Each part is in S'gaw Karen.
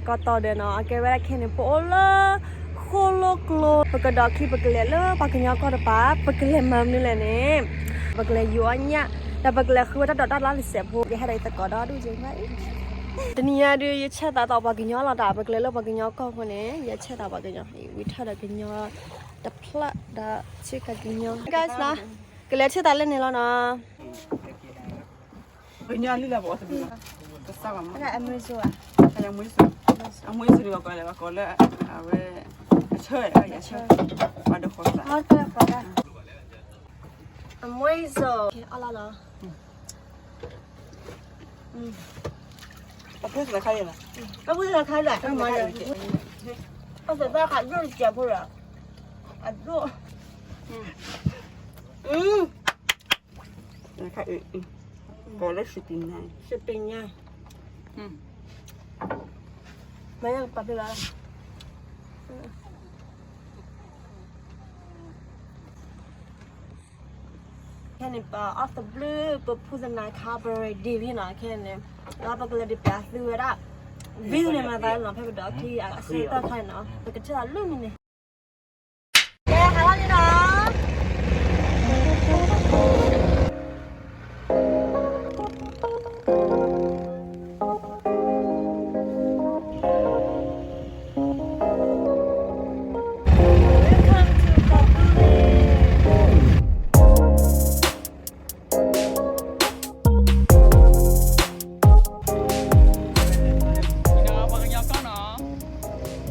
ကီၢ်တီဒီးနီၤ အကဲဝဲဒၣ်ခဲန့ၣ် ပအိၣ်လၢ ဃိၣ်လိၣ်ကျိ ပကဒီးခံ ပကလဲၤလၢပှၤကညီကီၢ်တပၤ ပကလဲၤမၤမနုၤလဲၣ်န့ၣ် ပကလဲၤယူၤအီၣ်ညၣ် ဒီးပကလဲၤဃုဝဲတၢ်ဒိးတၢ်လၢ်လၢစဲးဖိ ယဟဲဒီးယသကိးဒီဒူၣ်က့ၤဘၣ်အံၤ တနံၤညါဒုး ယဆဲးသးဒီးပှၤကညီလီၤတၢ် ပကလဲၤလၢပှၤကညီကီၢ်ဖိန့ၣ် ယဆဲးသးပှၤကညီ ဝံထၢၣ်ဒီးကညီ တဖျၢၣ်ဒီးဆ့ကၤကညီ guys လီၤ ကလဲၤဆဲးသးလၢန့ၣ်လီၤနီၤ ပကညီလံလၢပအီၣ်တဘျုးလီၤ ကစၢ်ဘၣ်မး အမွေးစု အမွေးစုန့ၣ် ပကိးလဲၣ် ပကိးလၢ အဝဲ အဆၢ အဆၢ ပှၤဒိးဃီၤသး အမွေးစု အလီၤလီၤ ပဖိသ့ၣ်ခါလီၤ ပဖိသ့ၣ်ခါလီၤ ပဖိသ့ၣ်ခါလီၤ အဒိၣ် အဒိၣ် ခါအံၤ ပှၤလၢ shopping ညါ shopping ညါ မ့ၢ်ပှၤဖဲလီၤ ခဲန့ၣ် ပ off the blue ပဖိသ့ၣ်ခါ ပ ready လံနီၤ ခဲန့ၣ် ဒီးပကလဲၤဒုးပျးသုဝဲဒၣ် view န့ၣ်မၤသးနီၤ ဖဲပဒီးခံ အစဲးတၢ်ခါနီၤ ပကထံၣ်အီၤလၢမနုၤန့ၣ် ကဲ ဟးလီၤန့ၣ်နီၤ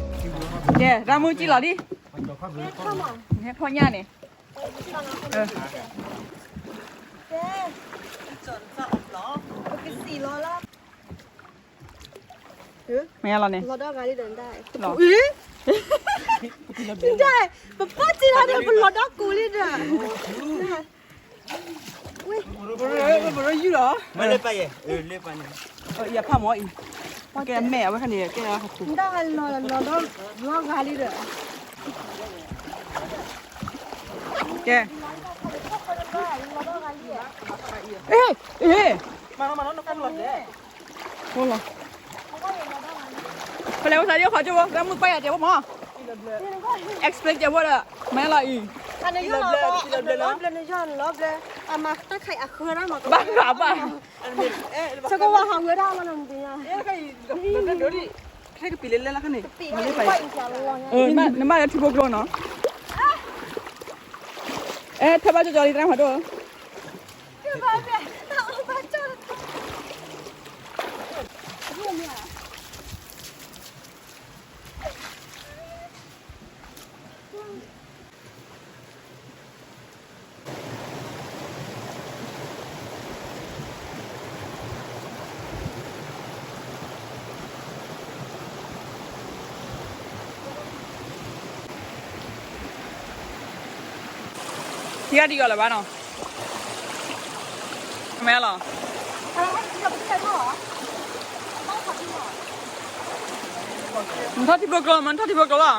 ကဲ ရၢ်မုၢ်ကံလီၤလံ ဟဲဖီၣ်ညၣ်န့ၣ် မ့ၢ်လီၤန့ၣ် လီၤဒီဂၤလံဒီး ပပီၢ်စံးလီၤဒီး ပလီၤဒီကိးလံဒီး ပရယူၢ်လီၤ မ့ၢ်လၢပၢ်ယဲ လၢပၢ်န့ၣ် အံၤအဖးမ့ၢ်အံၤ ကဲမဲာ်အဝဲခါန့ၣ် ကဲအီၤခူ လီၤဂၤလံဒီး ကဲ အ့ အ့ မၤနီၤ မၤနီၤ နကလီၤတဲ အိၣ်လီၤ ပလဲၤဝဲသးဒ်ခီကၠိဖိ ရၢ်မုၢ်ပၢ်ယၤတဲဖိမး explain တဲဖိဒီး မၤလီၤအံၤ ဘၣ်ဘၣ်ဘၣ် ဆကဝါဟးဝဲဒၣ်လီၤနၤ ခဲကပံာ်လဲၤလဲၤလၢခါန့ၣ် နဘၣ်လၢထံဖိကျိနီၤ အဲ ထၢဘၣ်ကၠီကၠီလံ တၢ်မၤဒိၣ် ထံဂၤဒ်ယီၤလၢၤဘၣ်နီၤ မ့ၢ်လီၤ နထီၣ်ထံဖိကျိ မ့ၢ်နထီၣ်ထံဖိကျိလီၤ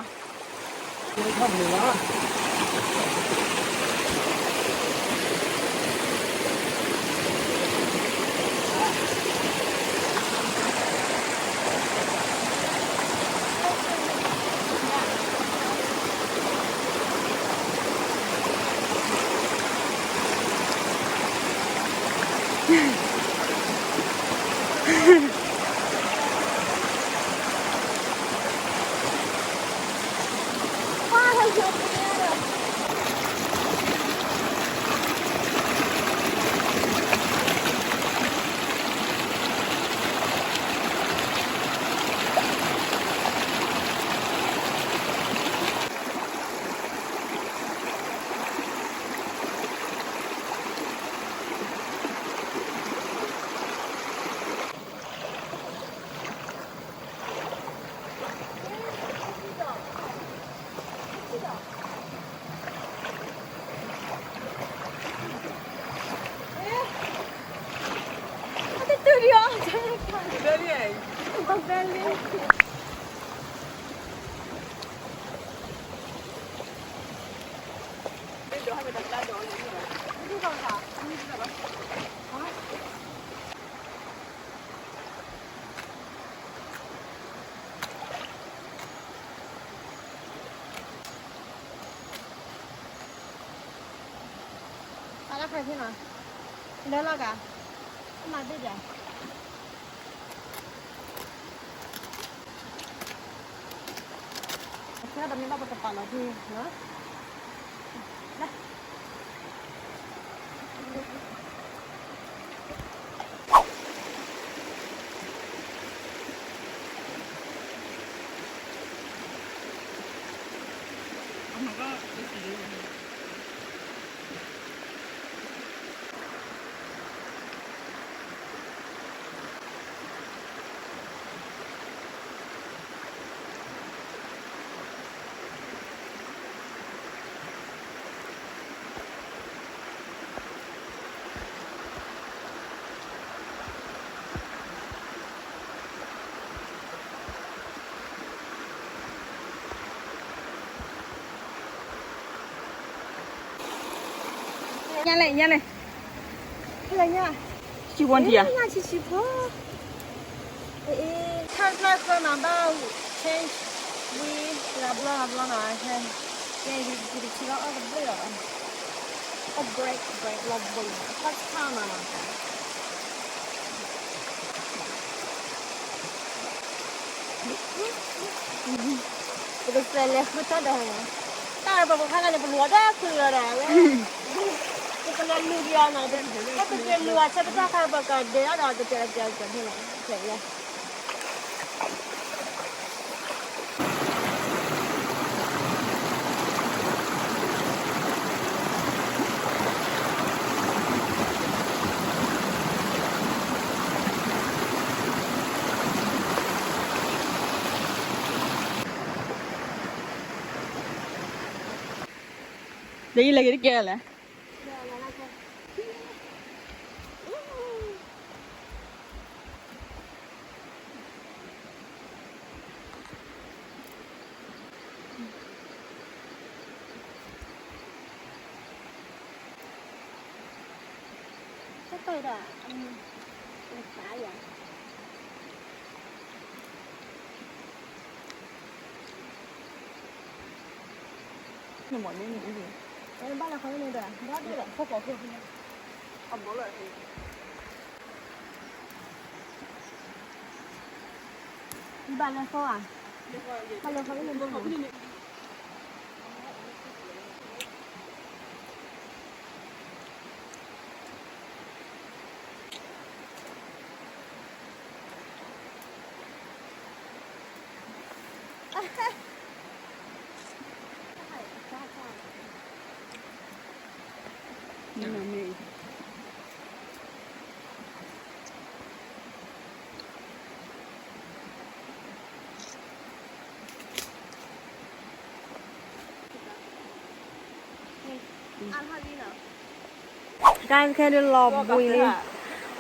ဖဲဖဲနီၤ, လၢလီၤကၤ, အမၤသ့ၣ်ဒၣ်, အဆၢဒီးမ့ၢ်ဘၣ်ပကပာ်လီၤဖဲနီၤ. Oh my god, this is really ညါလဲၣ် ညါလဲၣ်, ညါလဲၣ်, ညါ, ဆံးဖိနထံၣ်ဧါ, ညါဆံးဆံးဖိ, အ့ ခါတဖျၢၣ်ဃၢမၤဘၣ် change ဝံၤ လၢဘျီလၢဘျီနီၤ, ခဲ, ယဲယတထံၣ်လီၤအီၣ်တဘျီလီၤ, အ break break လီၤဘှံး first time နီၤ. ပကစၢ်လဲၤဃုထီၣ်ဒီး, တၢ်ပပခါန့ၣ် ပလူၤအီၣ်တၢ်ခုလီၤဒီး, ပကလဲၤလူၤက့ၤအီၤနီၤ, ပကလဲၤလူၤအဆၢကတီၢ်ခါ ပကဒဲးအီၣ်ဒီး တတဲာ်တတဲာ်တတဲာ်န့ၣ်လီၤ. ဒီးယလဲၤက့ၤတကဲလဲၣ်. ဘၣ်လဲၤဃီဧါ, ဘၣ်လဲၤဃီအံၤန့ၣ်, ကဲခဲဒုးလီၤဘှံးလံ, မ့ၢ်သးအီၣ်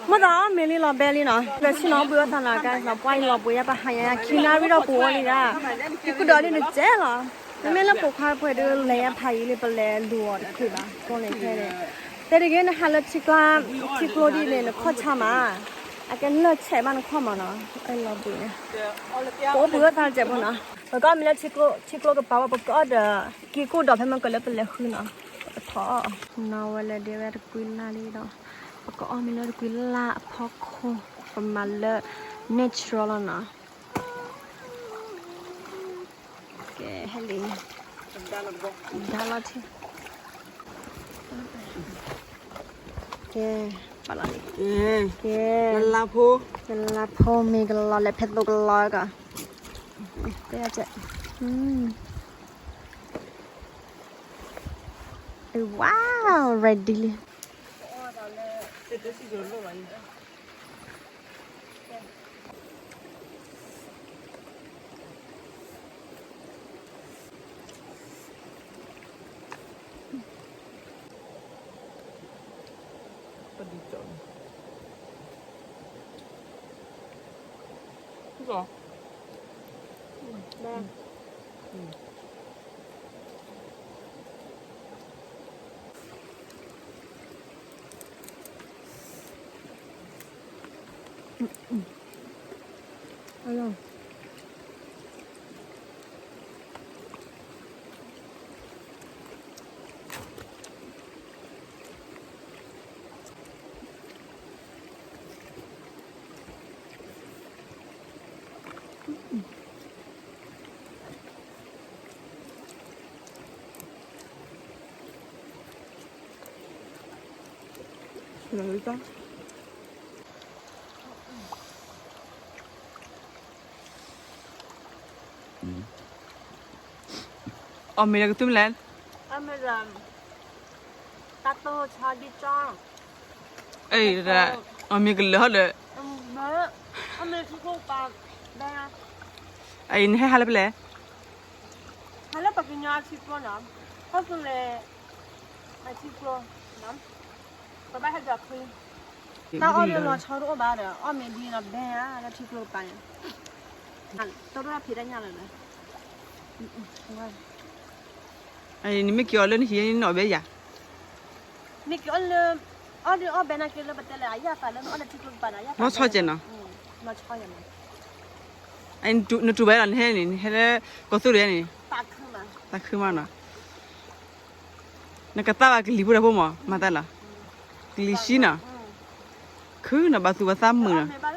မ့ၤလံလီၤဘဲလံနီၤ, ပဆ့ၣ်နီၤဘှံးအီၣ်သးနီၤ, ကဲသးပှၢ်အံၤလီၤဘှံးယါ ပဟးယါ ခံနၣ်ရံၣ်ဒီးပအိၣ်လံဒၣ်, ယကဒီးဒ်န့ၣ်ကဲလီၤ, မ့မ့ၢ်လၢပိာ်ခွါပှဲၤဒုးလဲၤယါဖးယံၤလံ ပလဲၤလူၤအီၤတချုးဘၣ် ကိးန့ၣ်ခဲန့ၣ်, တဲတဂ့ၤ နဟးလၢထံကျါ, ထံကျိဒ်န့ၣ် နခီၣ်ဆါမး, အကဲလၢဆဲးဘၣ်နခီၣ်မးနီၤ, အဲလီၤဘှံးန့ၣ်, ပအိၣ်ဘှံးအီၣ်သးတစဲးဖိနီၤ, ပကအီၣ်မ့ၤလၢထံကျိ, ထံကျိကပၤဝဲ ပကအီၣ်ဒီး က့ၤကိၣ်ဒီးဖဲမ့ၢ်ကလၢပလဲၤဃုနီၤ, ပထီၣ်အီၣ်, နီၤဝဲလဲၤဒ့ဝဲတကွံလၢ်လံဒီး, ပကအီၣ်မ့ၤလၢတကွံလၢ်အဖီခိၣ်, ပမၤလၢ natural လီၤနီၤ. ကဲ ဟဲလံ, ဒါလီၤထံ, ကဲ, ပာ်လီၤလံ, ကဲ, လါဖိ, လါဖိမ့ၤကလီၤ လဲၤဖဲသိကလီၤကီး, တဲ, wow, ready လံ. အီၣ်မ့ၤဒီးကသူမလဲၣ်, အီၣ်မ့ၤကလၢာ်ဟီဒီး, အံၤနဟဲဟးလၢဖဲလဲၣ်, ဟးလၢပှၤကညီအထံကျိနီၤ, ဟီၣ်ခိၣ်လဲၣ်, အထံကျိ, ပဘၣ်ဟဲဒီးဖု, တၢ်အီၣ်လၢလီၤဆီတအိၣ်ဘၣ်ဒီး အီၣ်မ့ၤဒ်နီၤဘဲဧါ လၢထံကျိကပၤန့ၣ်, တရၣ်ဖံးတၢ်ညၣ်လၢာ်ဒီး, နမ့ၢ်က့ၤအီၣ်လၢနဟံၣ်န့ၣ် နအီၣ်ဘဲယၤ, မ့ၢ်က့ၤအီၣ်လၢ, အီၣ်ဒ်အီၣ်ဘဲနာ်က့လၢပတဲလဲၣ် အယၣ်သးလၢနအီၣ်လၢထံကျိကပၤန့ၣ် အယၣ်သးလီၤဆီကဲးနီၤ, လီၤဆီယၤနီၤ, နတူၢ်ဘၣ်လီၤ နဟဲန့ၣ် နဟဲလၢကီၢ်သူလ့ၤန့ၣ်, သးခုမးနီၤ, နကသၣ်ဘၣ်ကလံၤဖိဒီးဖိမး မၤသးလီၤ, ကလံၤဆှံနီၤ, ခုနီၤ ဘၣ်သူၣ်ဘၣ်သးမုာ်နီၤ.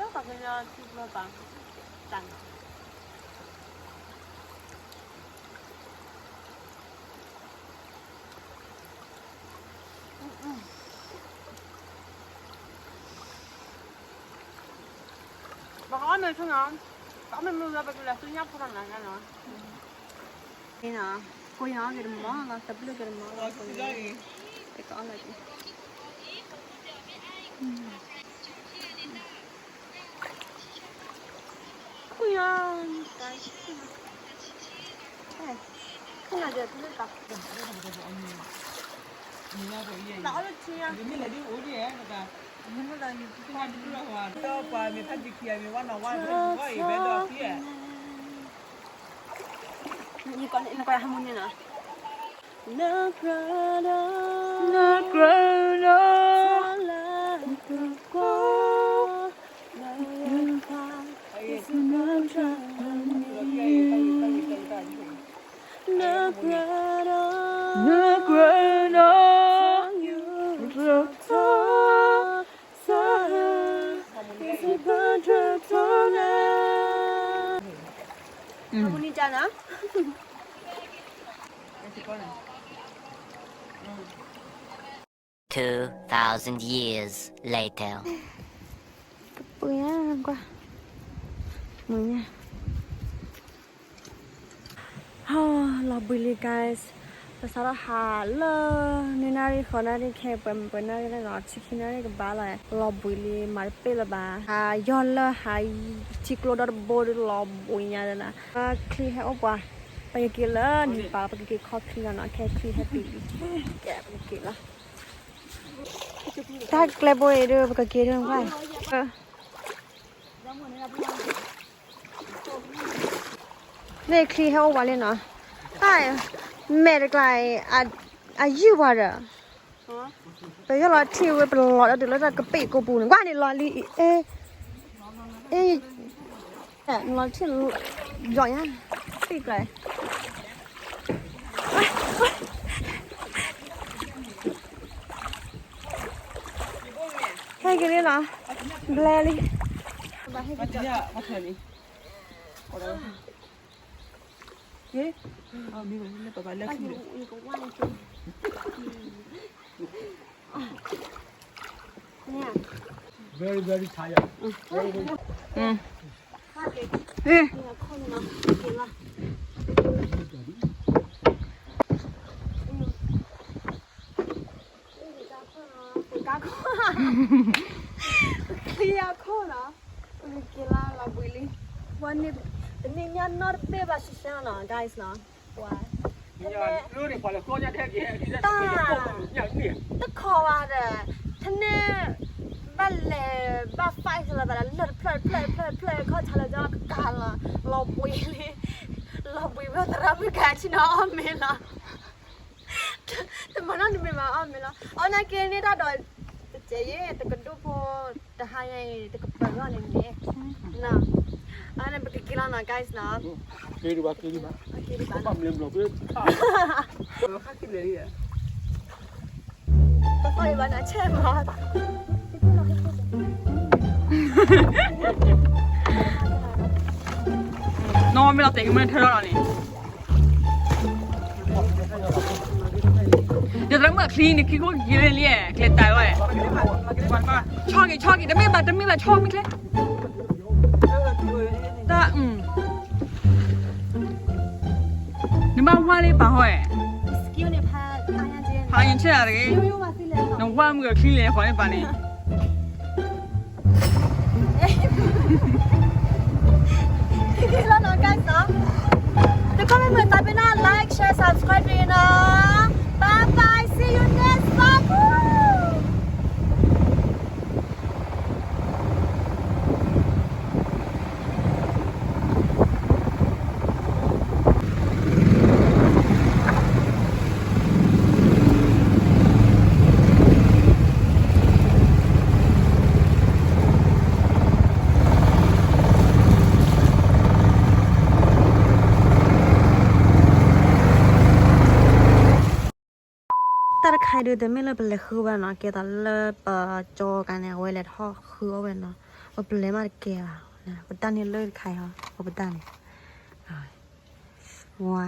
Two thousand years later. ကပှ့ၤကွၢ်, မုၢ်ညါ ဟါ, လီၤဘှံးလံ guys, ပစးထီၣ်ဟးလၢ နွံနၣ်ရံၣ် ဃိးနၣ်ရံၣ် ခဲပှဲၤပှဲၤနၣ်ရံၣ်လီၤ ဆံခံနၣ်ရံၣ်ကဘၣ်လီၤ, လီၤဘှံးလံ မၤတပ့ၢ်လၢၤဘၣ်, ဟးယီၢ်လၢဟး ထံကျိဒီတဘိဒီးလီၤဘှံးညါလၢနၤ, ချံဟဲအိၣ်ပှၤ, ပကက့ၤလၢနံၤပၤ ပကက့ၤခီချံလီၤနီၤ, ခဲချံဟဲတုၤလံ, ကဲပကက့ၤလီၤ, တၢ်ကျဲဘိအံၤဒီး ပကက့ၤဒၣ်ကွၢ် န့ၣ်ချံဟဲအိၣ်ဝဲလံနီၤ, မဲာ်တကျါအံၤ အယုၢ်ပှၤဒီး, ပယီၢ်လီၤထံၣ်ဝဲ ပလီၤဒီးတုၤလၢတၢ်ကပ့ၢ်ကိးပူၤန့ၣ် ကွၢ်န့ၣ်လီၤလံ, အ့, အ့, လီၤထံၣ်, ယီၤညါ, ပ့ၢ်ကျါ ဟဲက့ၤလံနီၤ, ဘျဲလံ, ချံအခိၣ်နီၤ, ပကက့ၤလၢလီၤဘှံးလံ, ပှၤန့ၣ်, တနံၤညါနီတဘ့ၣ်ဘၣ် ရှဲရှဲနီၤ guys နီၤ, ပှၤ တခီဘၣ်ဒီး, ထန့ၣ်, ဘၣ်လဲၤ, ဘၣ် fight လီၤသးဒီး လၢၢ်တဖျၢၣ်တဖျၢၣ်တဖျၢၣ်တဖျၢၣ် ခီၣ်ဆါလၢကကးလီၤ, လီၤဘှံးလံ, လီၤဘှံးဝဲသရၣ်မုၣ်ကဆ့ၣ်နီၤအီၣ်မ့ၤလီၤ, တမၤနီတမံၤဘၣ်အီၣ်မ့ၤလီၤ, အီၣ်နာ်က့န့ၣ်တၢ်ဒီး, တစဲးယ့ၣ် တကဒိၣ်ဖိ, တဟါညါအံၤ တကပၤလီၤန့ၣ်န့ၣ်, အန့ၣ်ပကက့ၤလီၤနီၤ guys နီၤ, က့ၤဒံးဘၣ် က့ၤဒံးဘၣ်, က့ၤဒံးဘၣ်, ဘၣ်မနုၤဘျီး, ခါခံဘျဲၣ်လံ, ပသီၣ်အံၤဘၣ်နၤဆဲးမး, နီၢ်မ့ၢ်လီၤတဲာ်ကမၢထၢထီၣ်လီၤန့ၣ်, ဒီး မ့ၢ်ချံန့ၣ် ခံခိၣ်က့ၤလံ ကျဲတၢ်ဝဲ, ဆီက့ၤ ဆီက့ၤ တမ့ၢ်ဘၣ် တမ့ၢ်ဘၣ် ဆီမ့ၢ်ချ့, တၢ်, နဘၣ်ဝါလၢပာ်ဟီ, ဖးယံၤဆဲးတဂ့ၤ, နဝါမုၢ်အချံလဲၤဃီၤန့ၣ်ပာ်န့ၣ် လီၤနီၤ guys နီၤ, တခီမ့ၢ်မုာ်သးပ့ၤနီၣ် like share subscribe တဂ့ၤနီၤ, bye bye see you next vlog. တၢ်တခါအံၤဒုး တမ့ၢ်လၢပလဲၤဃုဝဲနီၤ, ကဲသိးလၢပကၠီကါန့ၣ် အဝဲလဲၤထီၣ်ဃုအီၣ်ဝဲနီၤ, ပပလဲၤမးတကဲဘၣ်, ပတၢ်န့ၣ်လၢတခါအံၤဟီ, ပတၢ်န့ၣ်, ဝါ